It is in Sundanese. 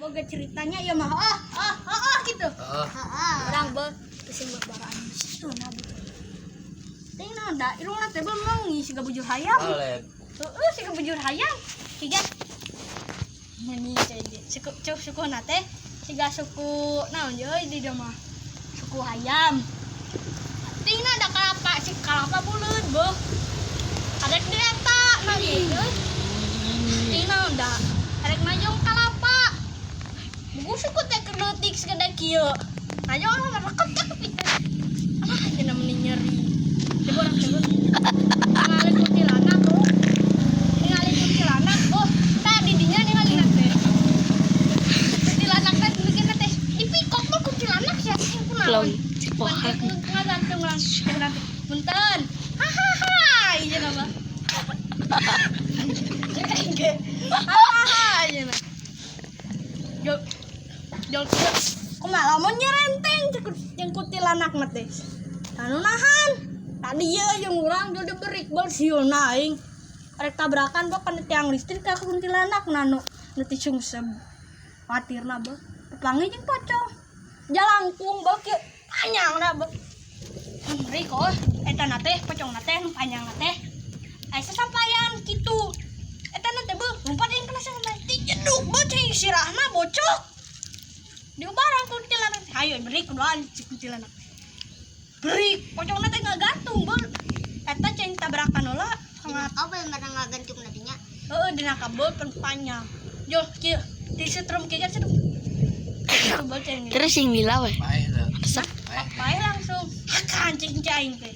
Oke, ceritanya ya mah, ah ah ah ah gitu. Heeh. Heeh. Urang be pusing baraan situ nah be. Ting naon da irungna teh bemeng siga bujur hayam. Balet. Heeh, siga bujur hayam. Siga meni cai suku cuk suku na teh siga suku naon ye euy di dieu mah. Suku hayam. Ting na da kalapa, si kalapa buleud beuh. Arek di eta nah ieu euy. Ting naon da arek najong kalapa. Buku suku teh keur leutik segede kieu. Najong lah rekep cakep itu. Alah, cenah meni nyeri. Coba urang coba. Ningali kuntilanak tuh. Ningali kuntilanak, oh, tadi dinya ningali teh. Kuntilanak teh mikirna teh dipikok mah kuntilanak sia sing kunaon. Belum. Ngagantung langsung nanti. Punten. Hahaha, ieu nama. Cek aing ge. Hahaha, ieu mah. Jo jo kieu. Kumaha lamun nyerenteng cek jeung kuntilanak mah teh. Anu nahan. Tadi ye jeung urang jo diberi bal sieun aing. Arek tabrakan bok kana tiang listrik ka kuntilanak nanu nu ti sungsep. Patirna beuh. Pepangi jeung pocong. Jalangkung beuh kieu panjangna beuh. Ngeri kok eta na teh pocong na teh nu panjang na teh. Aya sasampayan kitu. Eta na teh beuh lompat yang kena sasampayan. Dijeduk beuh cai sirahna bocok. Diubarang kuntilanak. Hayo beri kuduan si kuntilanak. Beri pocongna teh ngagantung beuh. Eta cai tabrakan heula sangat. Oh, bener ngagantung nantinya. Heeh, dina kabel pen panjang. Yo kieu disetrum kieu kan setrum. Itu beuh cai. Terus yang lila weh. Paeh teu. Resep. Paeh. Paeh langsung kancing cai teh.